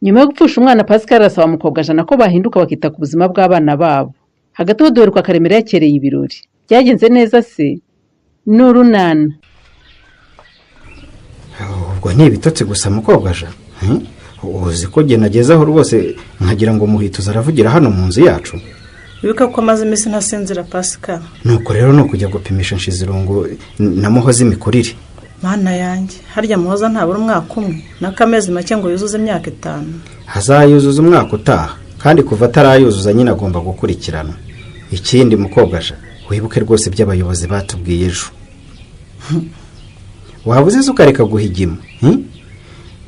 Nyuma yo gupfusha umwana, Pascal arasaba Mukobwajana ko bahinduka bakita ku buzima bw'abana babo. Hagati aho duheruka Karemera yakereye ibirori. Byagenze neza se? Ni urunana. Ubwo ni ibitotsi gusa, mukobwa. Uzi ko njye nagezeho rwose nkagira ngo Muhituza aravugira hano mu nzu yacu. Wibuke ko amaze iminsi ntasinzira, Pascal. Nuko rero ni ukujya gupimisha Nshizirungu na Muhoza imikurire. Mana yanjye, harya Muhoza ntabura umwaka umwe n'akamezi make ngo yuzuze imyaka 5? Azayuzuza umwaka utaha, kandi kuva atarayuzuza nyine agomba gukurikirana. Ikindi, mukobwa, wibuke rwose ibyo abayobozi batubwiye ejo. Waba uzize ukareka guhigima,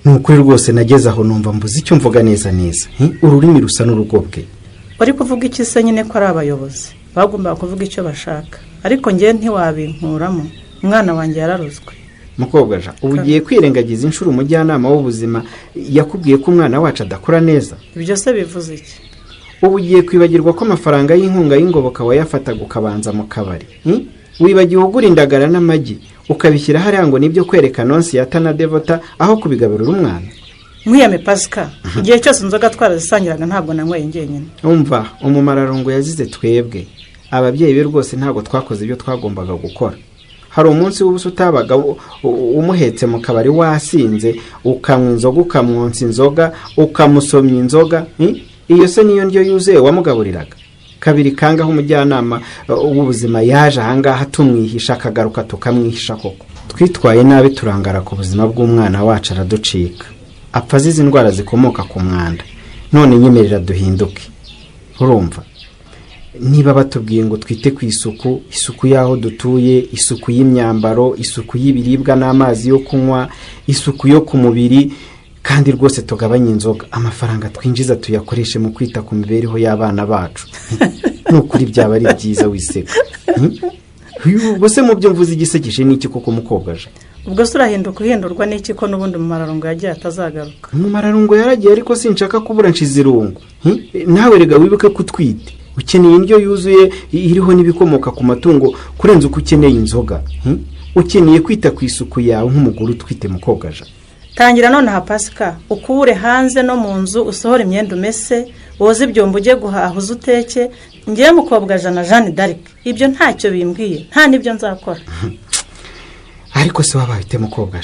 Ni ukuri rwose nageze aho numva mbuze icyo mvuga neza neza, Ururimi rusa n'urugobwe. Wari kuvuga iki se nyine, ko ari abayobozi bagombaga kuvuga icyo bashaka? Ariko ngewe ntiwabinkuramo, umwana wanjye yararozwe. Mukobwa, ubu ugiye kwirengagiza inshuro umujyanama w'ubuzima yakubwiye ko umwana wacu adakura neza? Ibyo se bivuze iki? Ubu ugiye kwibagirwa ko amafaranga y'inkunga y'ingoboka wayafataga ukabanza mu kabari, Wibagiwe ugura indagara n'amagi ukabishyira hariya ngo nibyo kwereka Nonsiyata na Devota, aho kubigaburira umwana? Nkwiyame, Pasika, igihe cyose inzoga twarazisangiraga, ntabwo nanyweye njyenyine. Umva, umumararungu yazize twebwe ababyeyi be. Rwose ntabwo twakoze ibyo twagombaga gukora. Hari umunsi w'ubusa utabaga umuhetse mu kabari wasinze, ukanywa inzoga, ukamwonsa inzoga, ukamusomya inzoga, Iyo se niyo ndyo yuzuye wamugaburiraga? Kabiri kangaho umujyanama w'ubuzima yaje ahangaha tumwihisha, akagaruka tukamwihisha? Koko twitwaye nabi, turangara ku buzima bw'umwana wacu, araducika, apfa azize indwara zikomoka ku mwanda. None nyemerera duhinduke. Urumva, niba batubwiye ngo twite ku isuku, isuku y'aho dutuye, isuku y'imyambaro, isuku y'ibiribwa n'amazi yo kunywa, isuku yo ku mubiri, kandi rwose tugabanye inzoga, amafaranga twinjiza tuyakoreshe mu kwita ku mibereho y'abana bacu, ni ukuri byaba ari byiza. Wiseka. Ubwo se mu byo mvuze igisekeje ni iki koko, mukobwa? Ubwo se urahinduka uhindurwa n'iki, ko n'ubundi umumararungu yagiye atazagaruka? Umumararungu yaragiye, ariko sinshaka kubura Nshizirungu. Nawe rega wibuke ko utwite, ukeneye indyo yuzuye iriho n'ibikomoka ku matungo kurenza uko ukeneye inzoga. Ukeneye kwita ku isuku yawe nk'umugore utwite, mukobwa. Tangira nonaha, Pasika, ukubure hanze no mu nzu, usohore imyenda umese, woze ibyombo, ujye guhaha, uze uteke. Ngewe mukobwa jana Jeanne d'Arc, ibyo ntacyo bimbwiye, nta n'ibyo nzakora. Ariko se wabaye ute, mukobwa?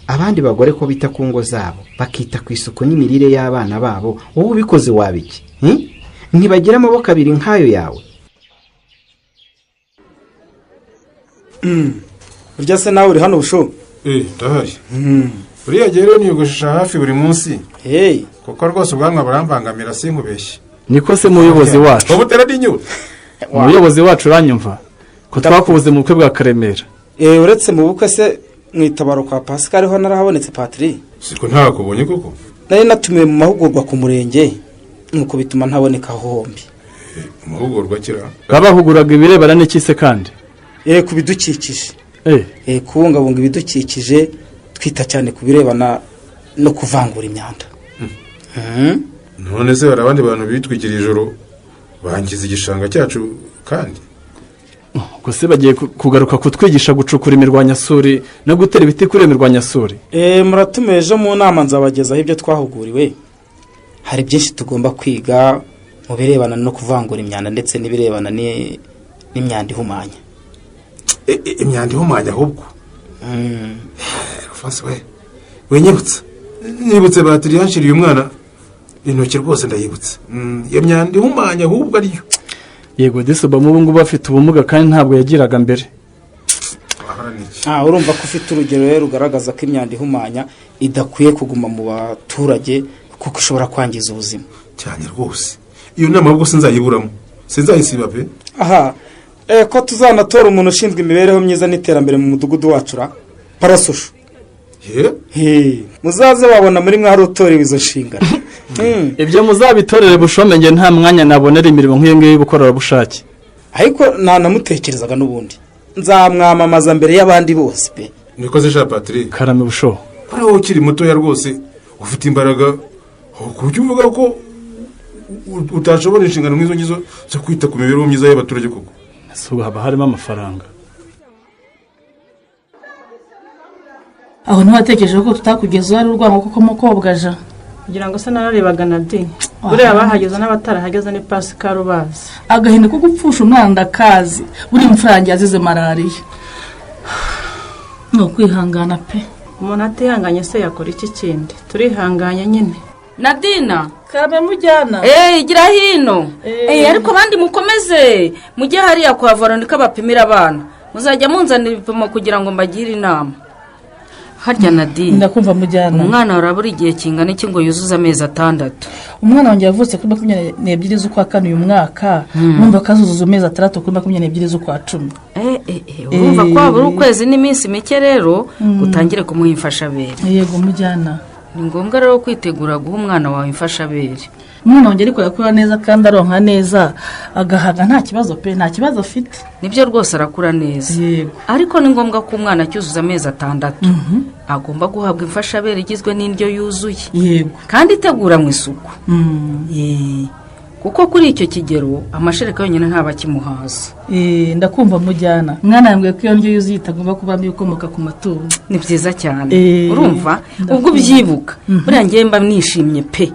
Abandi bagore ko bita ku ngo zabo, bakita ku isuku n'imirire y'abana babo, wowe ubikoze waba iki? Ntibagira amaboko abiri nk'ayo yawe? Burya se nawe uri hano, Busho? Ndahari. Buriya gihe rero niyogoshesha hafi buri munsi, kuko rwose ubwanwa burambangamira, sinkubeshye. Niko se muyobozi wacu? Ubu utera n'inyota. Umuyobozi wacu, uranyumva ko twakubuze mu bukwe bwa Karemera? Uretse mu bukwe se, mu itabaro kwa Pascal ho narahabonetse, Patiri. Siko ntakubonye koko? Nari natumiwe mu mahugurwa ku murenge, nuko bituma ntaboneka aho hombi. Amahugurwa akira? Babahuguraga ibirebana n'iki se kandi? Ku bidukikije. Kubungabunga ibidukikije, twita cyane ku birebana no kuvangura imyanda. None se hari abandi bantu bitwikira ijoro bangiza igishanga cyacu kandi? Ubwo se bagiye kugaruka kutwigisha gucukura imirwanyasuri no gutera ibiti kuri iyo mirwanyasuri? Muratumiwe ejo mu nama, nzabagezaho ibyo twahuguriwe. Hari byinshi tugomba kwiga mu birebana no kuvangura imyanda ndetse n'ibirebana n'imyanda ihumanya. Imyanda ihumanya ahubwo. Alphonse we, winyibutsa, nibutse batiri yanshiriye umwana intoki, rwose ndayibutse. Iyo myanda ihumanya ahubwo ariyo. Yego disi, Obama ubu ngubu afite ubumuga kandi ntabwo yagiraga mbere. Urumva ko ufite urugero rero rugaragaza ko imyanda ihumanya idakwiye kuguma mu baturage, kuko ishobora kwangiza ubuzima. Cyane rwose, iyo nama ahubwo sinzayiburamo, sinzayisiba pe. Aha ko tuzanatora umuntu ushinzwe imibereho myiza n'iterambere mu mudugudu wacu ra parasosho. Ye? Muzaze wabona muri mwe hari utorewe izo nshingano. Ibyo muzabitorere Bushome, nge nta mwanya nabonera imirimo nk'iyo ngiyo y'ubukorerabushake. Ariko ntanamutekerezaga n'ubundi, nzamwamamaza mbere y'abandi bose pe. Niko se sha, Patrick? Karame, Busho. Kuri wowe ukiri mutoya rwose, ufite imbaraga, ku buryo uvuga ko utashobora inshingano nk'izo ngizo zo kwita ku mibereho myiza y'abaturage koko? Ese ubu haba harimo amafaranga? Aho ntiwatekereje ko tutakugezeho ari urwango koko, mukobwa ja? Kugira ngo se nararebaga Nadi, buriya bahageze n'abatarahageze ni Pascal ubazi. Agahinda ko gupfusha umwana ndakazi, buriya imfura yanjye yazize malariya. Ni ukwihangana pe. Umuntu atihanganye se yakora iki kindi? Turihanganye nyine. Nadina. Karame mujyana. Igira hino. Ariko abandi mukomeze mujye hariya kwa Veronica bapimira abana. Muzajya munzanira ibipimo kugira ngo mbagire inama. Harya Nadine. Ndakumva mujyana. Umwana warabura igihe kingana iki ngo yuzuze amezi 6? Umwana wanjye yavutse kuri 22 z'ukwa kane uyu mwaka. Numva kazuzuza amezi 6 kuri 22 z'ukwa 10. Urumva ko habura ukwezi n'iminsi mike rero utangire kumuha imfashabere. Yego mujyana. Ni ngombwa rero kwitegura guha umwana wawe imfashabere. Umwana wanjye ariko yakura neza kandi aronka neza, agahaga nta kibazo pe, nta kibazo afite. Nibyo rwose arakura neza. Yego. Ariko ni ngombwa ko umwana acyuzuza amezi 6 agomba guhabwa imfashabere igizwe n'indyo yuzuye. Yego. Kandi iteguranywe isuku. Kuko kuri icyo kigero amashereka yonyine ntaba akimuhaza. Ndakumva mujyana. Mwana yambwiye ko iyo ndyo yuzuye itagomba kuba mbi ikomoka ku matungo. Ni byiza cyane. Urumva ubwo ubyibuka buriya ngiye mba nishimye pe,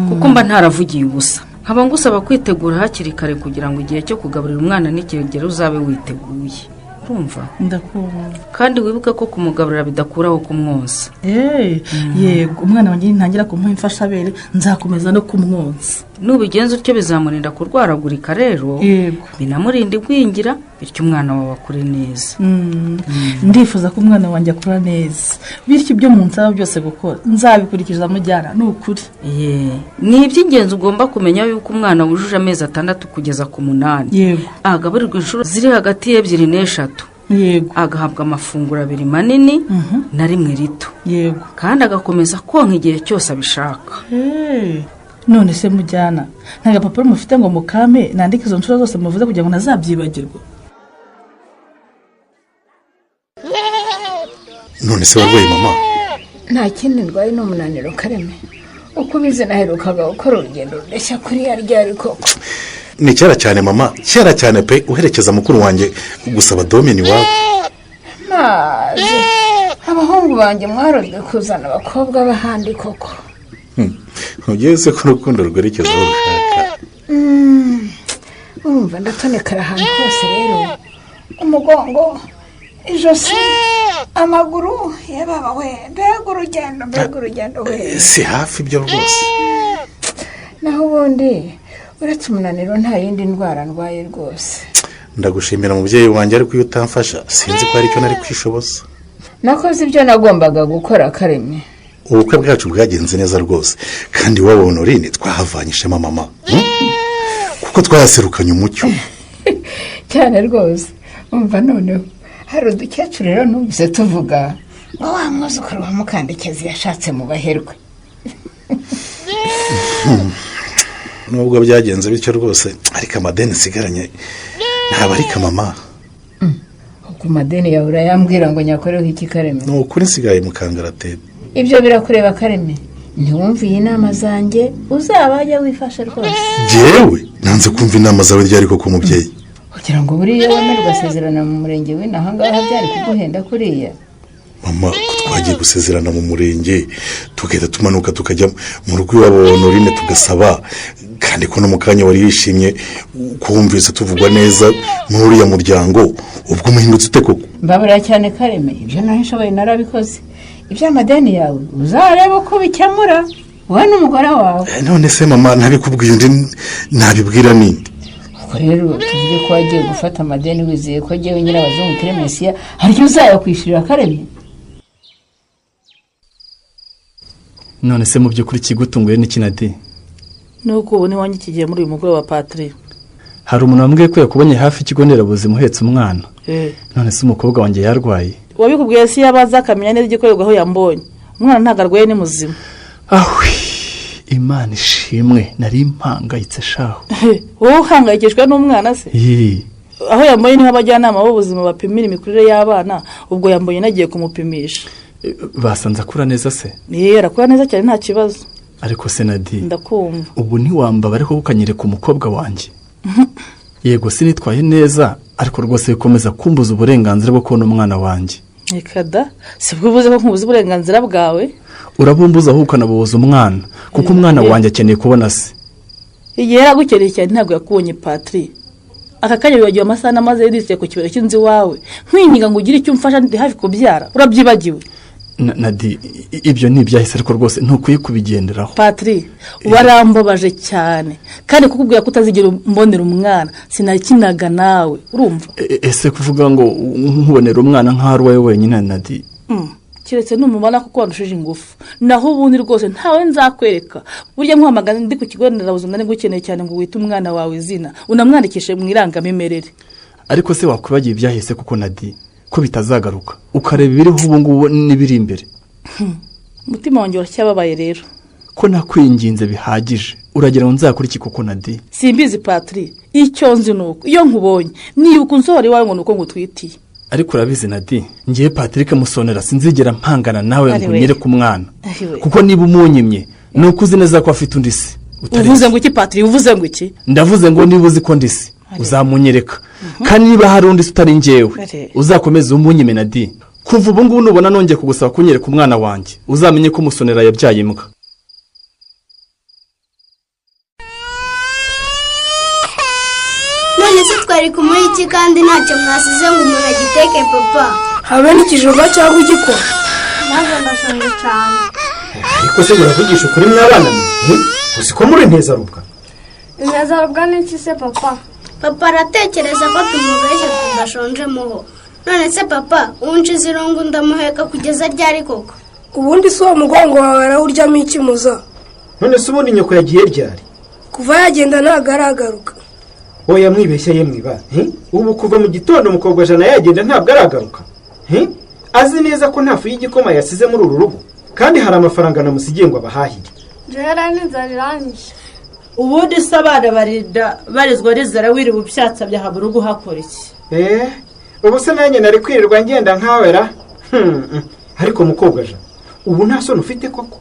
kuko mba ntaravugiye ubusa. Nkaba ngusaba kwitegura hakiri kare kugira ngo igihe cyo kugaburira umwana nikigera uzabe witeguye. Urumva? Ndakumva. Kandi wibuke ko kumugaburira bidakuraho kumwonsa. Yego, umwana wanjye ntangira kumuha imfashabere nzakomeza no kumwonsa. Nubigenza utyo bizamurinda kurwaragurika rero. Yego. Binamurinda igwingira, bityo umwana wawe akure neza. Ndifuza ko umwana wanjye akura neza, bityo ibyo munsaba byose gukora nzabikurikiza mujyana, ni ukuri. Ni iby'ingenzi ugomba kumenya yuko umwana wujuje amezi 6 kugeza ku 8 yego agaburirwa inshuro ziri hagati y'2 n'3. Yego. Agahabwa amafunguro 2 manini na 1 rito. Yego. Kandi agakomeza konka igihe cyose abishaka. None se mujyana, nta gapapuro mufite ngo mukame nandike izo nshuro zose muvuze kugira ngo ntazabyibagirwa? None se warwaye mama? Nta kindi ndwaye, ni umunaniro Kareme. Uko ubizi naherukaga gukora urugendo rureshya kuriya ryari koko? Ni kera cyane mama, kera cyane pe, uherekeza mukuru wanjye gusaba domini iwabo. Maze abahungu banjye mwarozwe kuzana abakobwa b'ahandi koko. Ntugeze ko urukundo rwerekeza aho rushaka. Urumva ndatonekara ahantu hose rero, umugongo, ijosi, amaguru, yababa we, mbega urugendo, mbega urugendo we. Si hafi ibyo rwose. Naho ubundi uretse umunaniro nta yindi ndwara ndwaye rwose. Ndagushimira mubyeyi wanjye, ariko iyo utamfasha sinzi ko hari icyo nari kwishoboza. Nakoze ibyo nagombaga gukora Kareme. Ubukwe bwacu bwagenze neza rwose, kandi iwabo Honorine twahavanye ishema mama, kuko twahaserukanye umucyo. Cyane rwose. Umva noneho hari udukecuru rero numvise tuvuga ngo wa mwuzukuru wa Mukandekezi yashatse mu baherwe. Nubwo byagenze bityo rwose, ariko amadeni nsigaranye ntabarika mama. Ku madeni yawe urayambwira ngo nyakoreho iki Kareme? Ni ukuri nsigaye mu kangaratete. Ibyo birakureba Kareme, ntiwumviye inama zanjye, uzabajya wifashe rwose. Jewe nanze kumva inama zawe ryari koko mubyeyi? Kugira ngo buriya wemere ugasezerana mu murenge w'inaha ngaha byari kuguhenda kuriya. Mama, ko twagiye gusezerana mu murenge tugahita tumanuka tukajya mu rugo iwabo Honorine tugasaba, kandi ko no mu kanya wari wishimye kumvise tuvugwa neza muri uriya muryango, ubwo umuhindutse ute koko? Mbabura cyane Kareme, ibyo naho nshoboye narabikoze. Iby'amadeni yawe uzarebe uko bikemura wowe n'umugore wawe. None se mama ntabikubwiye undi nabibwira ninde? Ubwo rero tuvuge ko wagiye gufata amadeni wizeye ko agiye nyirabazungu Clemesiya hari icyo uzayakwishyurira Kareme? None se mu by'ukuri kigutunguye n'iki Nadi? Nuko ubu niwanjye kigiye muri uyu mugoroba Patrick. Hari umuntu wambwiye ko yakubonye hafi ikigo nderabuzima uhetse umwana. None se umukobwa wanjye yarwaye? Wabikubwiye si yabaza akamenya neza igikorerwa aho yambonye. Umwana ntabwo arwaye, ni muzima. Ahwi, Imana ishimwe, nari mpangayitse shaho. Wowe uhangayikishwa n'umwana se? Aho yambonye niho abajyanama b'ubuzima bapimira imikurire y'abana, ubwo yambonye nagiye kumupimisha. Basanze akura neza se? Arakura neza cyane nta kibazo. Ariko se Nadi, ndakumva. Ubu ntiwambaba ariko ukanyereka umukobwa wanjye. Yego sinitwaye neza, ariko rwose bikomeza kumbuza uburenganzira bwo kubona umwana wanjye. Reka da, sibwo uvuze ko nkubuza uburenganzira bwawe? Urabumbuza ahubwo ukanabubuza umwana, kuko umwana wanjye akeneye kubona se. Igihe yaragukeneye cyane ntabwo yakubonye, Patiri. Aka kanya wibagiwe amasaha namaze yicaye ku kibero cy'inzu iwawe nkwinginga ngo ugire icyo umfasha, ndi hafi kubyara? Urabyibagiwe? Nadi, ibyo ni ibyahise, ariko rwose ntukwiye kubigenderaho. Patiri, warambabaje cyane, kandi kukubwira ko utazigera umbonera umwana sinakinaga nawe, urumva? Ese kuvuga ngo nkubonera umwana nk'aho ari uwawe wenyine, Nadi? Keretse numubona kuko wandushije ingufu, naho ubundi rwose ntawe nzakwereka. Burya nkuhamagara ndi ku kigo nderabuzima nari ngukeneye cyane ngo wite umwana wawe izina, unamwandikishe mu irangamimerere. Ariko se wakwibagiwe ibyahise kuko, Nadi, ko bitazagaruka, ukareba ibiriho ubu ngubu n'ibiri imbere? Umutima wanjye uracyababaye rero. Ko nakwinginze bihagije, uragira ngo nzakore iki koko, Nadi? Simbizi, Patiri. Icyo nzi ni uko iyo nkubonye nibuka unsohora iwawe ngo ni uko ngutwitiye. Ariko urabizi Nadi, ngiye Patrick Musonera, sinzigera mpangana nawe ngo Ariwe. unyere ku mwana, Ariwe. kuko niba umunyimye ni uko uzi neza ko afite undi se utari Uvuze ngo iki, Patiri? Uvuze ngo iki? Ndavuze ngo niba uzi ko ndi se, uzamunyereka, kandi niba hari undi se utari njyewe, Ari. uzakomeze umunyime. Nadi, kuva ubu ngubu nubona nongeye kugusaba kunyereka umwana wanjye, uzamenye ko Musonera yabyaye imbwa. None se twari kumuha iki kandi ntacyo mwasize ngo umuntu agiteke, papa? Habe n'ikijumba cyangwa igikoma. Nanjye ndashonje cyane. Ariko se muravugisha ukuri mwabana mwe? Uzi ko muri ntezarubwa? Intezarubwa ni iki se, papa? Papa aratekereza ko tumubeshya tudashonje muho. None se papa, unshize irungu ndamuheka kugeza ryari koko? Ubundi si uwo mugongo wawe arawuryamo iki, muza? None se ubundi nyoko yagiye ryari? Kuva yagenda ntabwo aragaruka. Oya, mwibeshya ye mwiba. Ubu kuva mu gitondo umukobwa jana yagenda ntabwo aragaruka. Azi neza ko nta fu y'igikoma yasize muri uru rugo, kandi hari amafaranga namusigiye ngo abahahire. Njyewe n'inzara iranyishe. Ubundi se abana barinda barizwa n'inzara, wiriwe upyatsabye aha mu rugo uhakora iki? Eh, ubu se nanjye nari kwirirwa ngenda nkawe ra? Ariko mukobwa ja, ubu nta soni ufite koko?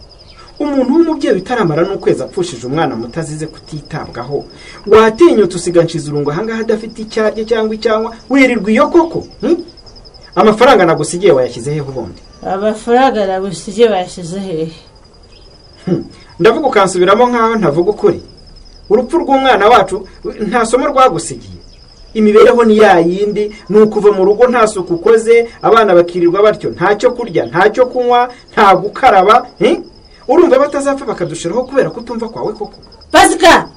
Umuntu w'umubyeyi utaramara n'ukwezi apfushije umwana muto azize kutitabwaho, watinyutse usiga Nshizirungu ahangaha adafite icyo arya cyangwa icyanywa, wirirwa iyo koko? Amafaranga nagusigiye wayashyize hehe ubundi? Amafaranga nagusigiye bayashyize hehe? Ndavuga ukansubiramo nkaho ntavuga ukuri. Urupfu rw'umwana wacu nta somo rwagusigiye? Imibereho ni ya yindi, ni ukuva mu rugo nta suku ukoze, abana bakirirwa batyo, ntacyo kurya, ntacyo kunywa, nta gukaraba. Urumva batazapfa bakadushiraho kubera kutumva kwawe koko? Pasika,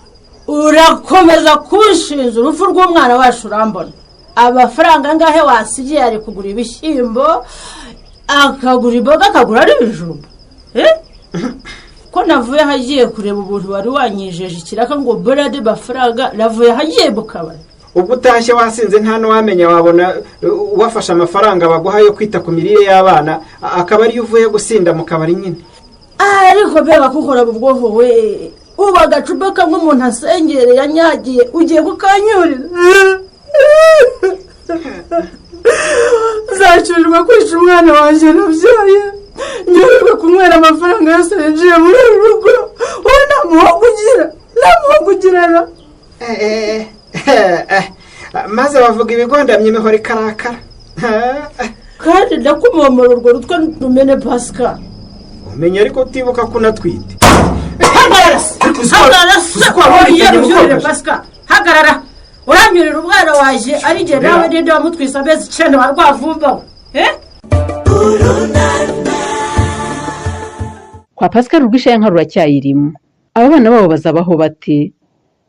urakomeza kunshinja urupfu rw'umwana wacu, urambona. Amafaranga angahe wasigiye ari kugura ibishyimbo, akagura imboga, akagura n'ibijumba? Ko navuye ahagiye kureba ubuntu wari wanyijeje ikiraka ngo mbone andi mafaranga, navuye ahagiye mu kabari. Ubwo utashye wasinze nta n'uwamenya, wabona wafashe amafaranga baguha yo kwita ku mirire y'abana, akaba ariyo uvuye gusinda mu kabari nyine. Ariko mbega kukora mu bwonko we! Ubu agacupa kamwe umuntu asengereye yanyagiye ugiye kukanyurira? Nzacurirwa kwica umwana wanjye nabyaye, nyoberwe kunywera amafaranga yose yinjiye muri uru rugo. Wowe nta muhogo ugira, nta muhogo ugirana. Maze bavuga ibigondamye imihoro ikarakara. Kandi ndakumomora urwo rutwe rumene, Pasika. Umenya ariko utibuka ko unatwite. Hagarara se, hagarara se, ubyurire, Pasika, hagarara. Uranyurira umwana wanjye ari njye nawe, ninde wamutwise amezi 9 wa rwavumbawe? Kwa Pascal urwishayanka ruracyayirimo. Aba bana babo bazabaho bate?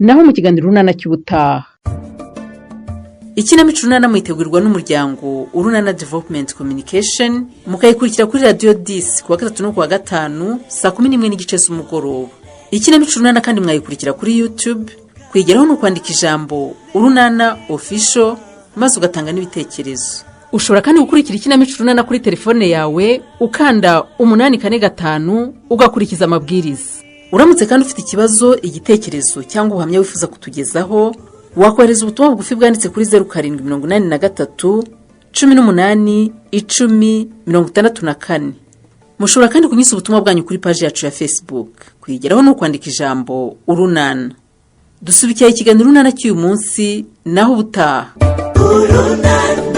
Naho mu kiganiro Urunana cy'ubutaha. Ikinamico Urunana muyitegurirwa n'umuryango Urunana Development Communication, mukayikurikira kuri Radiyo 10 kuwa gatatu no kuwa gatanu saa 11:30 z'umugoroba. Ikinamico Urunana kandi mwayikurikira kuri YouTube. Kuyigeraho ni ukwandika ijambo Urunana Official maze ugatanga n'ibitekerezo. Ushobora kandi gukurikira ikinamico Urunana kuri telefone yawe ukanda 845 ugakurikiza amabwiriza. Uramutse kandi ufite ikibazo, igitekerezo cyangwa ubuhamya wifuza kutugezaho, wakohereza ubutumwa bugufi bwanditse kuri 0783 18 10 64. Mushobora kandi kunyuza ubutumwa bwanyu kuri paji yacu ya Facebook. Kuyigeraho ni ukwandika ijambo Urunana. Dusubikiye ikiganiro Urunana cy'uyu munsi, naho ubutaha. Urunana.